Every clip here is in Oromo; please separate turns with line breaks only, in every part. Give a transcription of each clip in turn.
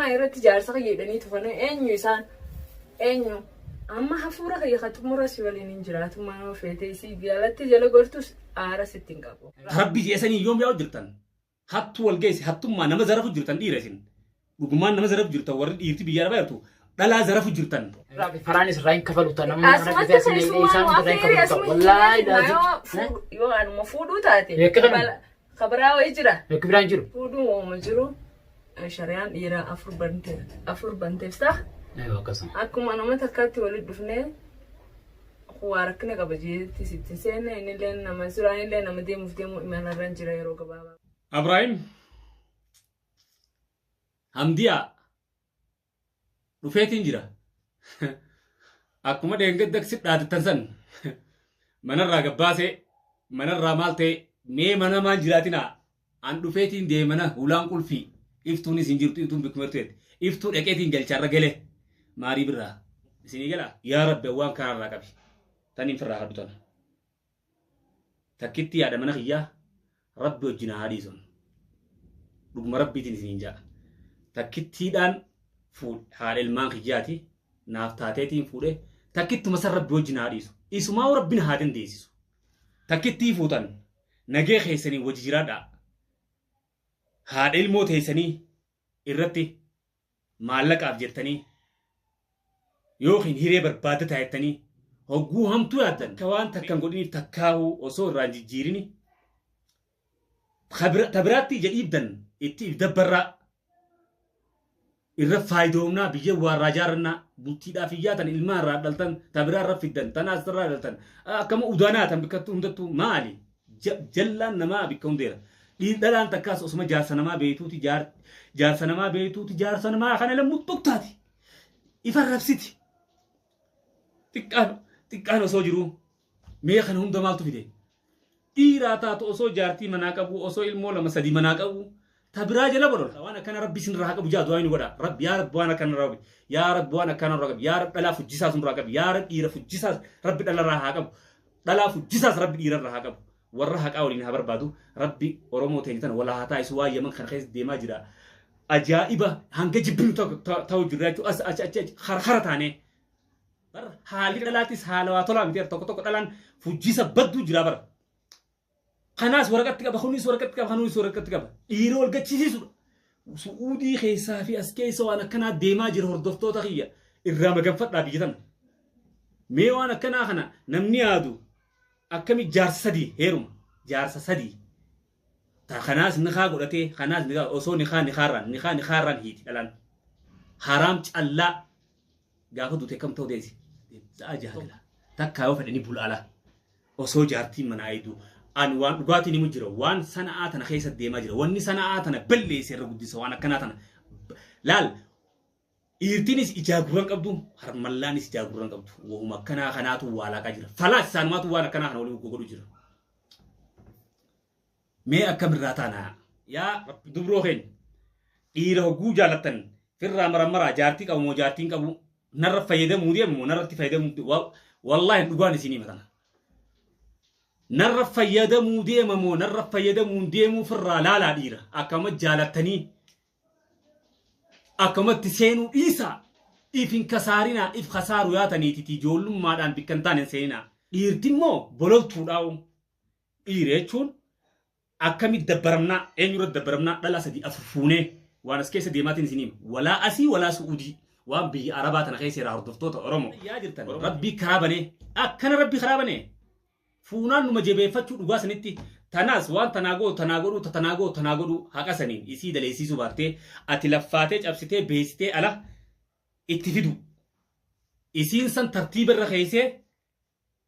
Keessummaa irratti jaarsa kiyya jedhanii tufanii eenyu isaan? Eenyu? Amma hafuura kiyya ka xumura si waliin hin jiraatu maa feete isii jalatti jala gortus aara sitti hin qabu.
Rabbi jeesanii yoom yaa'u jirtan? Hattuu wal geesse hattummaa nama zarafu jirtan dhiira isin. Dhugumaan nama zarafu jirtan warri dhiirti biyya arabaa jirtu dhalaa zarafu jirtan.
Faraanis irraa hin kafalu ta'a namni mana
Asumatti
dhufee asii
keessummaa
isaan
nu
irraa hin
afeeri
kafalu ta'a.
asuma
Wallaahi
hin
laazim.
yoo anuma fuudhuu taate
Yakka kana.
kabaraa wayii jira.
Yakki biraan jiru.
Fuudhuun uuma jiru shariyaan dhiiraa afur bante afur banteef ta'a.
Eewa akkasuma.
Akkuma nama takkaatti walitti dhufnee waa rakkina qaba jeetti sitti seenne innillee nama suraanillee nama deemuuf deemu imalarra hin jira yeroo gabaabaa.
Abraahim Hamdiyaa dhufeetiin jira. Akkuma dheengadda si dhaadattan san manarraa gabbaasee manarraa maal ta'e mee mana maal jiraatinaa an dhufeetiin deemana hulaan qulfii iftuunis hin jirtu iftuun bikkuma jirtu iftuu dhaqeetiin galchaarra gale maarii birraa isinii gala yaa rabbi waan kanarraa qabi taniin firraa hadhu tana. Takkitti yaada mana kiyyaa rabbi wajjin haa dhiisun. Dhuguma rabbiitiin isiniin ja'a. Takkittiidhaan fuudhe haadha ilmaan kiyyaati naaf taateetiin fuudhe takkittuma san rabbi wajjin haa dhiisu. Isumaa rabbi na haa dandeessisu. Takkittii fuutan nagee keessanii wajji jiraadhaa. Haadha ilmoo teessanii irratti maallaqaaf jettanii yookiin hiree barbaaddataa jettanii hogguu hamtuu yaaddan akka waan takka hin godhiniif takkaahuu osoo irraa hin jijjiirini ta biraatti ija dhiibdan itti if dabbarraa irra faayidoomnaa biyya waa irraa jaarrannaa bultiidhaaf hin yaatan ilmaan irraa dhaltan ta biraa irra fiddan tanaas irraa dhaltan akkama udaanaa tan bikka hundattuu maali Jallaan namaa bikka hundeera. Dhalaan takkaas osuma jaarsa namaa beeytuuti jaarsa namaa beeytuuti jaarsa namaa kana lammuu tuqtaati. Ifa rabsiti. Xiqqaan xiqqaan osoo jiruu mee kana hunda maaltu fide? Dhiiraa taatu osoo jaartii manaa qabu osoo ilmoo lama sadii manaa qabu ta biraa jala bolola. Waan akkana rabbi isin irraa haa qabu jaa du'aa inni godha. Rabbi yaa rabbi waan akkana irraa qabi. Yaa rabbi waan akkana irraa qabi. Yaa rabbi dhalaa fujjisaa sun irraa qabi. Yaa rabbi dhiira fujjisaas rabbi dhala irraa haa qabu. Dhalaa fujjisaas rabbi dhiira irraa haa qabu. Warra haqaa waliin haa barbaadu. Rabbi Oromoo teenya tana walaa haa taasisu waan Yaman kana keessa deemaa jira. Ajaa'iba hanga jibbinu ta'u jirra jechuudha. As achi achi achi harhara taanee. Bar haalli dhalaatis haala waa tolaa miti tokko tokko dhalaan fujjisa badduu jira bara. Kanaas waraqatti qaba kunis waraqatti qaba kanunis waraqatti qaba. Dhiira wal gachisiisudha. Su'uudii keessaa fi as keessa waan akkanaa deemaa jira hordoftoota kiyya irraa maganfadhaa biyya tana. Mee waan akkanaa kana namni yaadu akkami jaarsa sadii heeruma jaarsa sadii. Ta kanaas nikaa godhatee kanaas nikaa osoo nikaa nikaarraan nikaa nikaarraan hiiti dhalaan. Haraam callaa gaafa duute akkam ta'uu deessi. Sa'a jaha takkaa yoo fedhe ni bula ala. Osoo jaartiin manaa eegdu ani waan dhugaatiin himu jira waan sana'aa tana keessa deemaa jira wanni sana'aa tana balleesse irra guddisa waan akkanaa tana laal dhiirtiinis ijaa gurran qabdu harmallaanis ijaa gurran qabdu wahuma akkanaa kanaatu waa laaqaa jira falaas isaanumaatu waan akkanaa kana waliin godhu jira mee akkamirraa taanaa yaa dubroo keenya dhiira hogguu jaalattan firraa marammaraa jaartii qabu moo jaartiin qabu narra fayyadamuu deemu moo narratti fayyadamuu wallaahi dhugaan isinii matana narra fayyadamuu deema moo narra fayyadamuun deemuu firraa laalaa dhiira akkama jaalattanii akkamatti seenuu dhiisaa if hin kasaarinaa if kasaaru yaataniititi ijoollummaadhaan bikka hin taane hin seeninaa dhiirti immoo bololtuudhaa'u dhiira jechuun akkamitti dabbaramnaa eenyurratti dabbaramnaa dhalaa sadii afur fuunee waan as keessa deemaatiin isin hima walaa asii walaa su'uudii waan biyya arabaa tana keessa irraa hordoftoota oromoo yaa jirtan rabbii karaa banee akkana rabbii karaa banee fuunaan numa jabeeffachuu dhugaa sanitti tanaas waan tanaa godhu tanaa godhuu ta tanaa godhu tanaa godhuu haqa saniin isii daleessiisuu baattee ati laffaatee cabsitee beeksitee ala itti fidu isiin san tartiiba irra keessee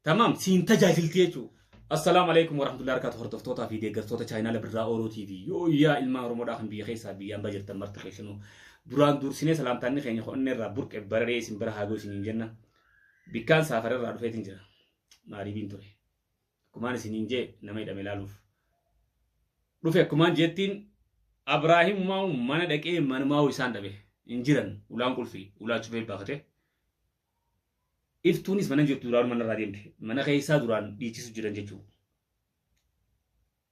Tamaam siin tajaajilti jechuudha. Assalaamu alaikum warahmatullahi wabarakatuh hordoftootaa fi deeggartoota chaayinaala Birraa Ooloo TV yoo yaa ilmaan Oromoodhaa kan biyya keessaa biyya ambaa jirtan marti keessanuu duraan dursinee salaamtaanni keenya onnee irraa burqe bararee isin bira haa ga'u isiniin jenna. Bikkaan saafara irraa dhufeetiin jira. Maariibiin ture. Akkumaan isiniin jee nama hidhame ilaaluuf. Dhufe akkumaan jeettiin Abraahimumaa mana dhaqee manumaa isaan dhabe hin jiran ulaan qulfii ulaa cufee baafate. Iftuunis mana jirtu duraan mana irraa deemte. Mana keessaa duraan dhiichisu jiran jechuudha.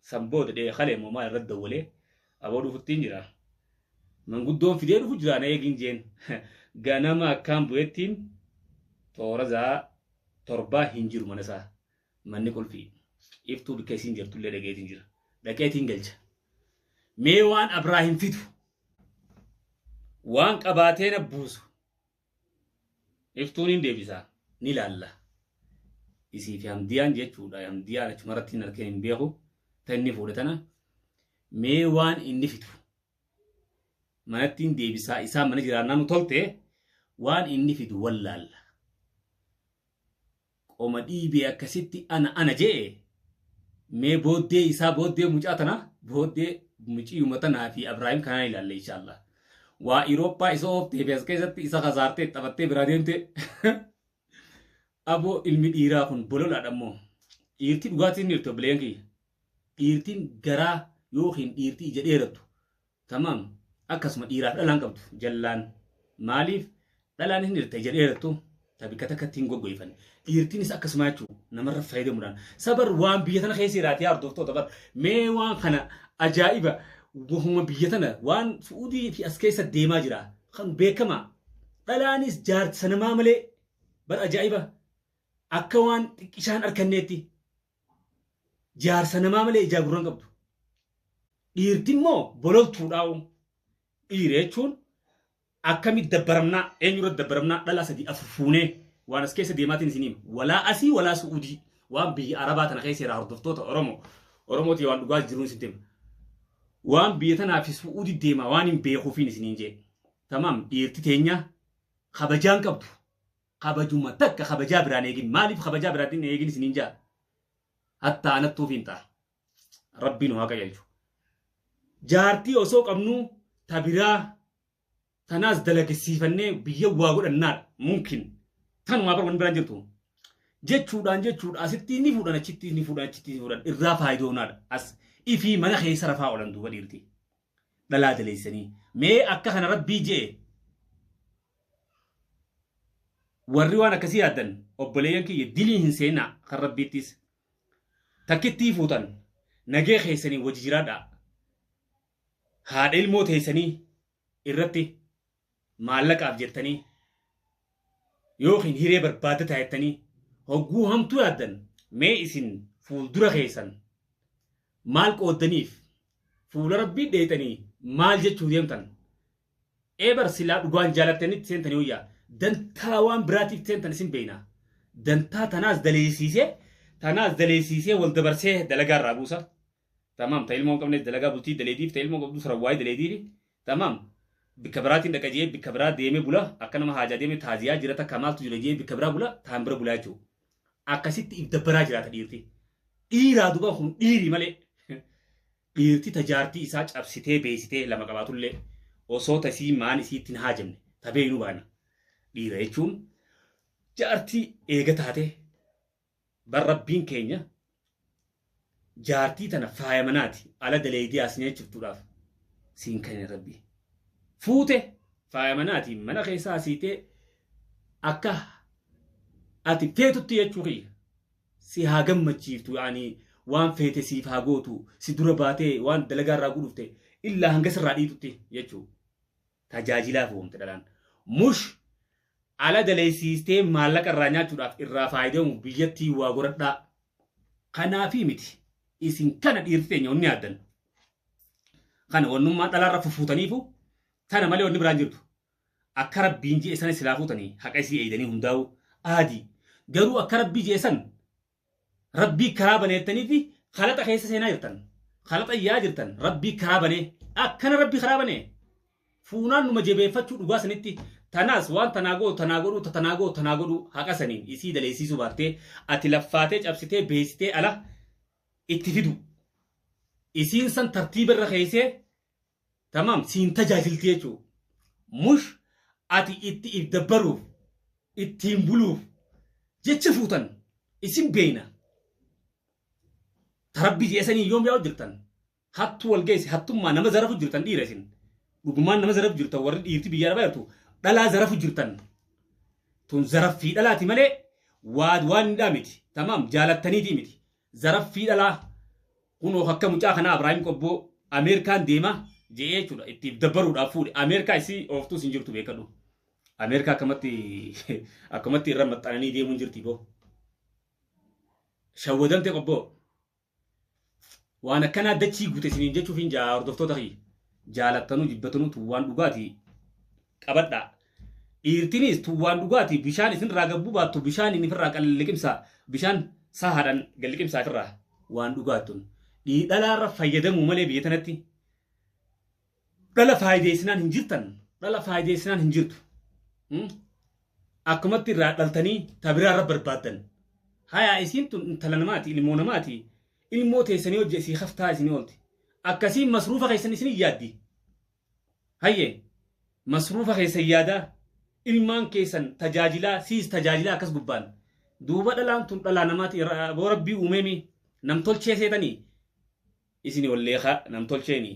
San booda dhee kalee immoo maal irratti dawwalee aboo dhufuttiin jira. Manguddoon fidee dhufu jira na eegin jeen. Ganama akkaan bu'ettiin toora zaa torbaa hin jiru mana isaa. Manni qulfii. Iftuu bikka isiin jirtullee dhageetiin jira. Dhaqeetiin galcha. Mee waan Abraahim fidu. Waan qabaatee na buusu. Iftuun hin deebisa. Ni laalla. Isii fi Hamdiyaan jechuudha. Hamdiyaan achumarratti hin argeen hin beeku. Ta inni fuudhe tana. Mee waan inni fidu. Manatti hin deebisaa isaa mana jiraannaa nu tolte waan inni fidu wallaalla. Qoma dhiibee akkasitti ana ana je'e mee booddee isaa booddee mucaa tana booddee muciyyuma tanaa fi Abraahim kanaan ilaalla inshaallah. Waa Irooppaa isa ooftee fi as keessatti isa kasaartee taphattee biraa deemte. Aboo ilmi dhiiraa kun bololaadha immoo. Dhiirti dhugaatiin ni jirti obboleeyyan kiyya. Dhiirtiin garaa yookiin dhiirtii ija dheerattu. Tamaam akkasuma dhiiraaf dhalaan qabdu jallaan maaliif dhalaan hin jirta ija dheerattu ta bikka takkatti hin goggoifanne. Dhiirtiinis akkasuma jechuudha namarra fayyadamuudhaan. Sabar waan biyya tana keessa jiraate yaa hordoftoota bar mee waan kana ajaa'iba wahuma biyya tana waan Su'uudii fi as keessa deemaa jira kan beekamaa. Dhalaanis jaarsa namaa malee bar ajaa'iba akka waan xiqqishaan arkanneetti jaarsa namaa malee ijaa gurran qabdu. Dhiirti immoo bololtuudhaa'u. Dhiira jechuun akkamitti dabbaramnaa eenyurra dabbaramnaa dhalaa sadii afur fuunee waan as keessa deemaatiin isin hima. Walaa asii walaa Su'uudii waan biyya Arabaa tana keessa jira hordoftoota Oromoo. Oromootii waan dhugaa jiruun isin hima. Waan biyya tanaa fi Su'uudii deemaa waan hin beekuufiin isiniin jee. Tamaam dhiirti teenya kabajaan qabdu. Kabajuma takka kabajaa biraan eegin. Maaliif kabajaa biraan eegin isiniin jaa? Hatta anattuuf hin ta'a. Rabbiin haa qajeelchu. Jaartii osoo qabnuu ta biraa tanaas dalagisiifannee biyya waa godhannaadha. Mumkin. Tanumaa bar wanni biraan jirtu. Jechuudhaan jechuudha asitti ni fuudhan achitti ni fuudhan achitti ni fuudhan irraa faayidoonaadha. As ifii mana keessa rafaa oolan duuba dhiirti. Dhalaa daleessanii. Mee akka kana rabbii jee warri waan akkasii yaaddan obboleeyyan kiyya dilii hin seenaa kan rabbiittis takkittii fuutan nagee keessanii wajji jiraadhaa. Haadha ilmoo teessanii irratti maallaqaaf jettanii yookiin hiree barbaaddataa jettanii hogguu hamtuu yaaddan mee isin fuuldura keessan maal qooddaniif fuula rabbii dheexanii maal jechuu deemtan. Eebar silaa dhugaan jaalattanitti seentanii wayyaa dantaa waan biraatiif seentan isin beeyna. Dantaa tanaas daleessiisee wal dabarsee dalagaa irraa buusa. Tamaam ta ilmoo hin qabnes dalagaa bultii daleediif ta ilmoo qabdu sarawwaayii daleediif. Tamaam bikka biraatiin dhaqa jee bikka biraa deemee bula akka nama haajaa deemee taaziyaa jira takka maaltu jira jee bikka biraa bula taan bira bulaa jechuudha. Akkasitti if dabbaraa jiraata dhiirti. Dhiiraa duba kun dhiiri malee. Dhiirti ta jaartii isaa cabsitee beeksitee lama qabaatullee osoo tasii maan isiitti hin haajamne ta beeynu baana. Dhiira jechuun jaartii eega taate bar rabbiin keenya jaartii tana faaya manaati ala daleeydii as nyaachiftuudhaaf siin kenne rabbi. Fuute faaya manaati mana keessaa siitee akka ati feetutti jechuu kiyya. Si haa gammachiiftu yaani waan feete siif haa gootu si dura baatee waan dalagaa irraa gudhufte illaa hanga sirraa dhiitutti jechuu. Tajaajilaaf uumte dhalaan. Mush ala daleessiistee maallaqa irraa nyaachuudhaaf irraa faayidamuuf biyyattii waa godhadhaa. Kanaafii miti isin kana dhiirti teenya wanni yaaddan. Kana wannummaan dhalaarra fufuutaniifu tana malee wanni biraan jirtu. Akka rabbiin je'e sana silaa fuutanii haqa isii eeydanii hundaa'u aadii. Garuu akka rabbii je'e san rabbii karaa baneettanii fi kalaxa keessa seenaa jirtan. Kalaxa yaa jirtan rabbii karaa banee akkana rabbii karaa banee fuunaan numa jabeeffachuu dhugaa sanitti tanaas waan tanaa godhu tanaa godhu tanaa godhu tanaa godhu haqa saniin isii daleessiisuu baattee ati laffaatee cabsitee beeksitee ala itti fidu. Isiin san tartiiba irra keessee tamaam siin tajaajilti jechuudha. Mush ati itti if dabbaruuf ittiin buluuf jecha fuutan isin beeyna. Tarabbii jeesanii yoom yaa'u jirtan. Hattuu wal geesse hattummaa nama zarafu jirtan dhiira isin. Dhugumaan nama zarafu jirtan warri dhiirti biyya arabaa jirtu dhalaa zarafu jirtan. Tun zaraffii dhalaati malee waan hidhaa miti. Tamaam jaalattaniitii miti. Zaraffii dhalaa kunoo akka mucaa kanaa Abrahaim Qobboo Ameerikaan deema je'ee jechuudha ittiif dabbaruudhaaf fuudhe. Ameerikaa isii ooftuus hin jirtu beekadhu. Ameerikaa akkamatti akkamatti irra maxxananii deemuun jirti boo. Shawwadamte qobboo. Waan akkanaa dachii guute isiniin jechuuf hin jaa hordoftoota kiyya. Jaalattanuu jibbatanuu tun waan dhugaatii qabadhaa. Dhiirtinis tun waan dhugaatii bishaan isinirraa gabbuu baattu bishaan inni ofirraa qalliqimsaa bishaan sahaadhaan galliqimsaa ofirraa waan dhugaattun. Dhalaarra fayyadamuu malee biyya tanatti dhala faayideessinaan hin jirtan dhala faayideessinaan hin jirtu. Akkumatti irraa dhaltanii tabiraarra barbaaddan. Hayaa isiin tun intala namaati ilmoo namaati ilmoo teessanii hojii isii haftaa isinii oolti. Akkasiin masruufa keessan isinii yaaddi. Hayyee masruufa keessan yaadaa ilmaan keessan tajaajilaa siis tajaajilaa akkas gubbaan. Duuba dhalaan tun dhalaa namaati boo rabbii uumeemi namtolchee seetanii isin walleekaa namtolcheeni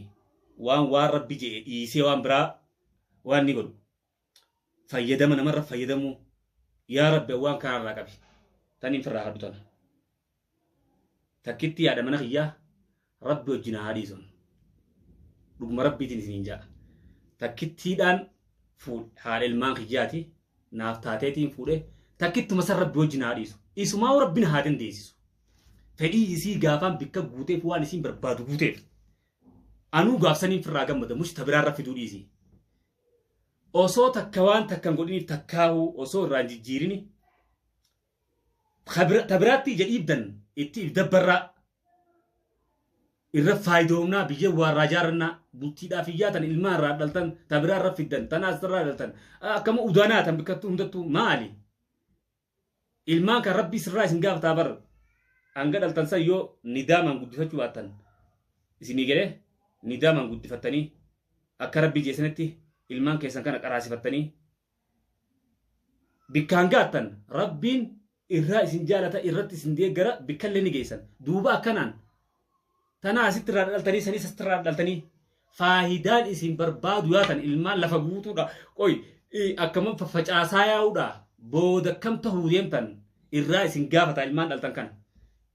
waan waan rabbi jedhe dhiisee waan biraa waan ni godhu. Fayyadama namarra fayyadamuu yaa rabbi waan kanarraa qabi. Taniin firraa hadhu tana. Takkitti yaada mana kiyyaa rabbi wajjin haa dhiisun. Dhuguma rabbiitiin isiniin ja'a. Takkittiidhaan fuudhe haadha ilmaan kiyyaati naaf taateetiin fuudhe takkittuma san rabbi wajjin haa dhiisu. Isumaa rabbiin haa dandeessisu. Fedhii isii gaafaan bikka guuteef waan isiin barbaadu guuteef. Anuu gaafsaniin firraa gammada mush tabiraarra fiduu dhiisi. Osoo takka waan takka hin godhiniif takkaahuu osoo irraa hin jijjiirini tabiraatti ija dhiibdan itti if dabbarraa irra faayidoomnaa biyya waarraa jaarannaa bultiidhaaf iyyaatan ilmaan irraa dhaltan tabiraa irra fiddan tanaas irraa dhaltan akkama udaanaa tan bikkattuu hundattuu maali ilmaan kan rabbii sirraa isin gaafataa bar hanga dhaltan san yoo nidaamaan guddifachuu baattan isinii galee nidaamaan guddifattanii akka rabbii jeesanitti ilmaan keessan kana qaraasifattanii bikkaan gaattan rabbiin irraa isin jaalata irratti isin deeggara bikkallee ni geessan duuba akkanaan tanaa asitti irraa dhaltanii sanis asitti irraa dhaltanii faayidaan isin barbaadu yaatan ilmaan lafa guutuudha qoy akkama faffacaasaa yaa'uudha booda akkam tahuu deemtan irraa isin gaafata ilmaan dhaltan kana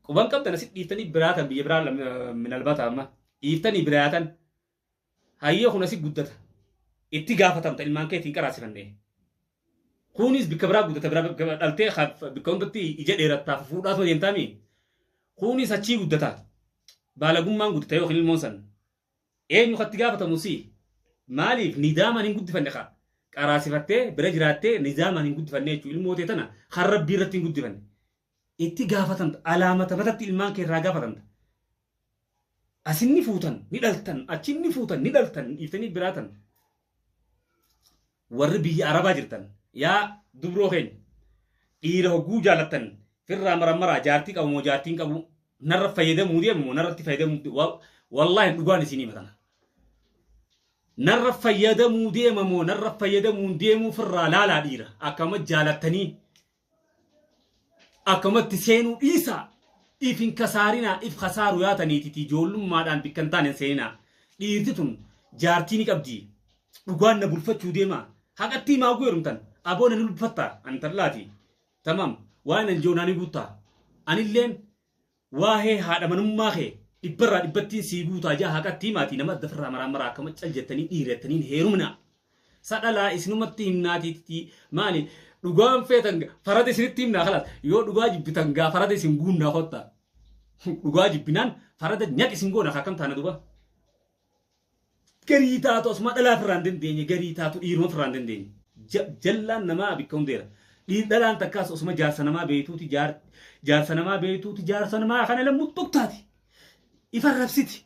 quban qabdan asitti dhiiftanii biraatan biyya biraa minalbata amma dhiiftanii biraatan hayyee kun asi guddata itti gaafatamta ilmaan keetiin qaraasifannee. Kunis bikka biraa guddata biraa dhaltee bikka hundatti ija dheerattaaf fuudhaatuma deemtaami. Kunis achii guddata. Baalagummaan guddata yookiin ilmoon san. Eenyu katti gaafatamu si? Maaliif nidaamaan hin guddifanne kaa? Qaraasifattee bira jiraattee nidaamaan hin guddifanne jechuudha. Ilmoo tee tana kan rabbii irratti hin guddifanne. Itti gaafatamta. Alaamata matatti ilmaan kee irraa gaafatamta. Asinni fuutan ni dhaltan achinni fuutan ni dhaltan dhiiftanii biraatan. Warri biyya Arabaa jirtan yaa dubroo keenya dhiira hogguu jaalattan firraa marammaraa jaartii qabu moo jaartiin qabu narra fayyadamuu deemu moo narratti fayyadamuu wallaahi dhugaan isinii matana. Narra fayyadamuu deema moo narra fayyadamuu deemuu firraa laalaa dhiira akkama jaalattanii akkamatti seenuu dhiisaa if hin kasaarinaa if kasaaru yaataniititi ijoollummaadhaan bikka hin taane hin seeninaa dhiirti tun jaartii ni qabdi dhugaan na bulfachuu deema haqattii maa heerumtan aboo na bulfatta ani tallaati tamam waan an joonaa ni guuttaa anilleen waa'ee haadha manummaa kee dhibbarraa dhibbattiin sii guutaa jaa haqattii maatii nama adda firraa maraa maraa akkama cal jettanii dhiirettaniin heerumna sadhalaa isinumatti himnaatiitti maali dhugaan feetan farada isinitti himnaa kalaas yoo dhugaa jibbitan gaa farada isin guunnaa kotta dhugaa jibbinaan farada nyaq isin goona akkam taana duba garii taatu asuma dhalaa firraa hin dandeenye garii taatu dhiiruma firraa hin dandeenye jallaan namaa bikka hundeera dhalaan takkaas osuma jaarsa namaa beeytuuti jaarsa namaa beeytuuti jaarsa namaa kana lammuu tuqtaati ifa rabsiti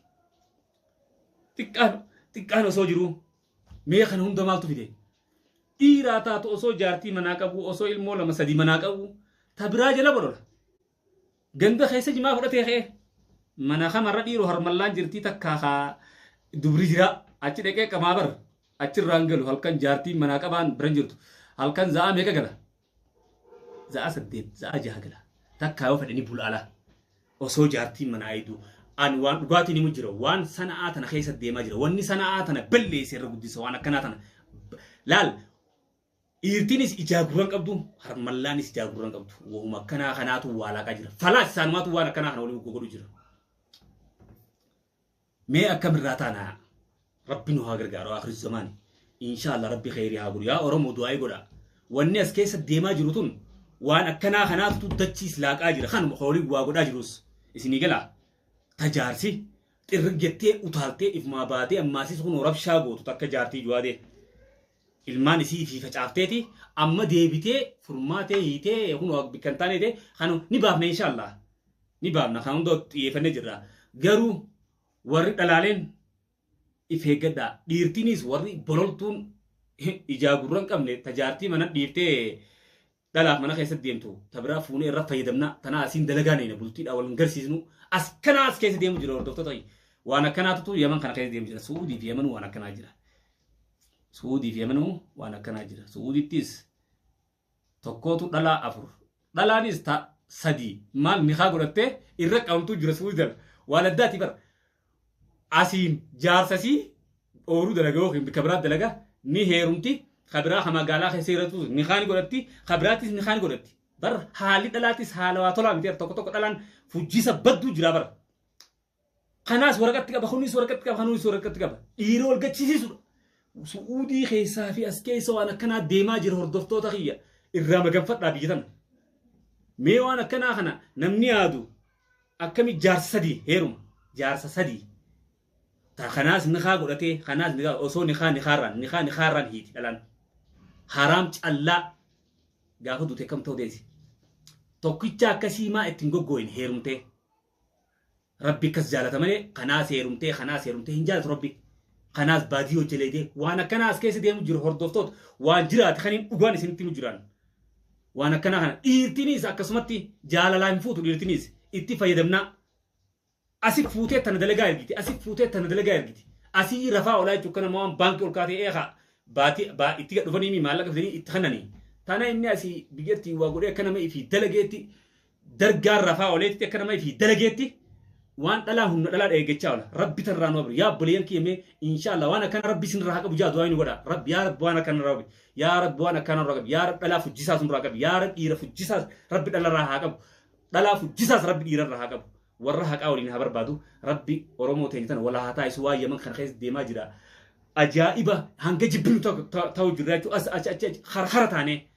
xiqqaan xiqqaan osoo jiruu mee kana hunda maaltu fide dhiiraa taatu osoo jaartii manaa qabu osoo ilmoo lama sadi manaa qabu ta biraa jala bolola ganda keessa jimaa fudhatee ka'e mana kamarra dhiiroo harmallaan jirtii takkaa kaa dubri jira achi dhaqee qamaa bar achirraan galu halkan jaartiin manaa qabaan biran jirtu halkan za'a meeqa gala za'a 8 za'a 6 gala takkaa yoo fedhanii bula ala osoo jaartiin manaa eegdu ani waan dhugaatiin himu jira waan sana'aa tana keessa deemaa jira wanni sana'aa tana balleesse irra guddisa waan akkanaa tana laal dhiirtiinis ijaa gurran qabdu harmallaanis ijaa gurran qabdu wahuma akkanaa kanaatu waa laaqaa jira falaas isaanumaatu waan akkanaa kana waliin godhu jira mee akkamirraa taanaa Rabbi nu haa gargaaru akhir zamaani. Inshaallah Rabbi kheyrii haa godhu. Yaa Oromoo, du'aa'ii godha. Wanni as keessa deemaa jiru tun waan akkanaa kanaatu dachiis laaqaa jira. Kanuma hoolii waa godhaa jirus. Isinii galaa. Tajaarsi xirrig jettee utaaltee ifumaa baatee ammaasis kun rabshaa gootu takka jaartii juwaadee. Ilmaan isii fi facaafteeti amma deebitee furmaatee hiitee kun bikka hin taaneete kan ni baafna inshaallah. Ni baafna, kan hunda xiyyeeffannee jirra. Garuu warri dhalaaleen if eeggadhaa. Dhiirtiinis warri bololtuun ijaa gurra hin qabne tajaartii mana dhiiftee dhalaaf mana keessatti deemtu ta biraa fuunee irra fayyadamna, tanaa asiin dalagaa neena bultiidha wal hin garsiisnu, as kanaa as keessa deemu jira. Hordoftoota, waan akkanaatutu Yaman kana keessa deemu jira. Suudii fi Yaman waan akkanaa jira. Suudii fi Yamanuu waan akkanaa jira. Suudittis tokkootu dhalaa afur, dhalaanis ta sadii maal nikaa godhattee irra qabamtuu jira. Suudii waan addaati bara. Asiin jaarsasii ooruu dalaga yookiin bikka biraa dalaga, ni heerumti, kabiraa ka magaalaa keessa jiratu nikaa ni godhatti, kabiraattis nikaa ni godhatti. Bar haalli dhalaatis haala waa tolaa miti. Tokko tokko dhalaan fujjisa badduu jira bara. Kanaas waraqatti qaba, kunis waraqatti qaba, kunis waraqatti qaba. Dhiira wal gachisiisudha. Su'uudii keessaa fi as keessa waan akkanaa deemaa jira. Hordoftoota kiyya, irraa maganfadhaa biyya tana. Mee waan akkanaa kana namni yaadu akkami jaarsa sadii heeruma? Jaarsa sadii. Ta kanaas nikaa godhatee, kanaas nikaa, osoo nikaa nikaarraan nikaa nikaarraan hiiti dhalaan. Haraam callaa gaafa duute kam ta'u deesi. Tokkicha akkasii maa ittiin goggooyin heerumtee. Rabbi akkas jaalata malee kanaas heerumtee kanaas heerumtee hin jaalatu Rabbi. Kanaas baadii hojjeleetee waan akkanaa as keessa deemu jiru. Hordoftoota, waan jiraate kan hin dhugaan isinitti himu jiran. Waan akkanaa kana dhiirtinis akkasumatti jaalalaa hin fuutu, dhiirtinis itti fayyadamnaa. Asi fuutee tana dalagaa ergiti. Asi fuutee tana dalagaa ergiti. Asii rafaa olaa jechuun kana waan baankii ol kaatee eegaa baatii itti gad dhufanii maallaqa fidanii itti kennanii. Tana inni asii biyyattii waa godhee akka nama ifii dalageetti dargaan rafaa oleetti, akka nama ifii dalageetti waan dhalaa humna dhalaa eeggachaa oola. Rabbi tarraa nu abri. Yaa obboleeyyan kiyya, mee inshaallah waan akkana Rabbi isin irraa haa qabu jaa du'aa inni godha. Rabbi, yaa Rabbi, waan akkana irraa qabi. Yaa Rabbi, waan akkana irraa qabi. Yaa Rabbi, dhalaa fujjisaa sun irraa qabi. Yaa Rabbi, dhiira fujjisaas Rabbi dhalarraa haa qabu. Dhalaa fujjisaas Rabbi dhiirarraa haa qabu. Warra haqaa waliin haa barbaadu. Rabbi Oromoo teenya tana wala haa taa'isu. Waan Yaman kana keessa deemaa jira. Ajaa'iba, hanga jibbinu ta'u jirra jechuudha. As achi achi harhara taanee.